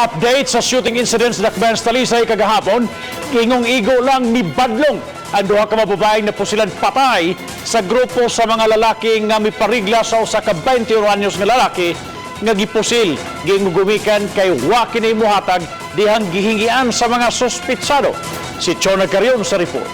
Update sa shooting incident sa Dakbayan sa Talisay kagahapon, ingong igo lang ni Badlong ang duha ka mababaeng napusilan patay sa grupo sa mga lalaki nga miparigla sa usa ka 21 anyos nga lalaki nga gipusil, giingong gumikan kay wa kini muhatag dihang gihingian sa mga suspitsado. Si Chona Carion sa report.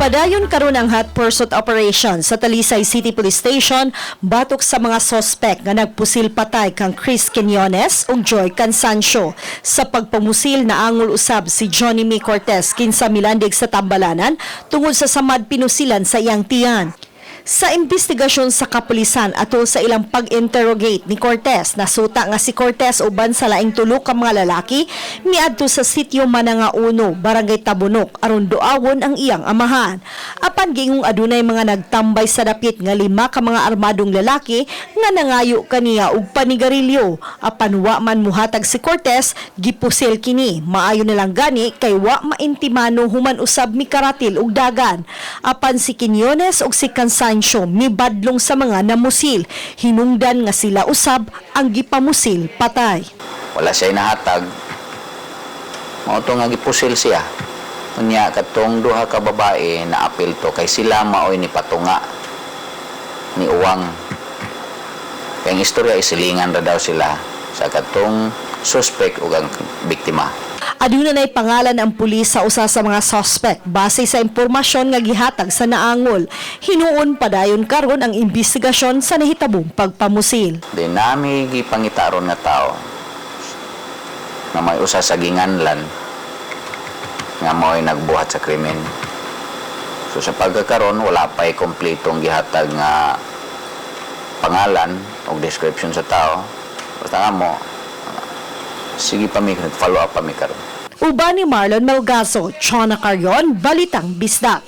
Padayon karon ang hot pursuit operation sa Talisay City Police Station batok sa mga sospek nga nagpusil patay kang Chris Quinones ug Joy Cansancio. Sa pagpamusil, naangol usab si Johnny M. Cortez, kinsa milandig sa Tambalanan tungod sa samad pinusilan sa iyang tiyan. Sa investigasyon sa kapulisan atol sa ilang pag-interrogate ni Cortez, nasuta nga si Cortez uban sa laing tulo ka mga lalaki miadto sa sitio Mananga 1, Barangay Tabunok, aron duawon ang iyang amahan. Apan giingong adunay mga nagtambay sa dapit nga lima ka mga armadong lalaki nga nangayo kaniya og panigarilyo. Apan wa man muhatag si Cortez, gipusil kini. Maayo na lang gani kay wa maintimano human usab mikaratil og dagan. Apan si Quinones ug si Cansancio mibadlong sa mga namusil. Hinungdan nga sila usab ang gipamusil patay. Wala siya nahatag. Mao to nga gipusil siya. Unya katong duha ka babae na apil to kay sila maoy ni patunga ni uwang. Kay ang istorya, isilingan ra daw sila sa katong suspect ug ang biktima. Aduna nay pangalan ang pulis sa usa sa mga suspect base sa impormasyon nga gihatag sa naangol. Hinuon padayon karon ang investigasyon sa nahitabong pagpamusil. Di nami gipangitaron nga tao nga may usa sa ginganlan nga mao'y nagbuhat sa krimen. So sa pagkakaron, wala pa'y kompletong gihatag nga pangalan o description sa tao. Basta nga mo, sige pa mi, follow up pa mi karon. Uban ni Marlon Melgazo, Chona Carion, Balitang Bisdak.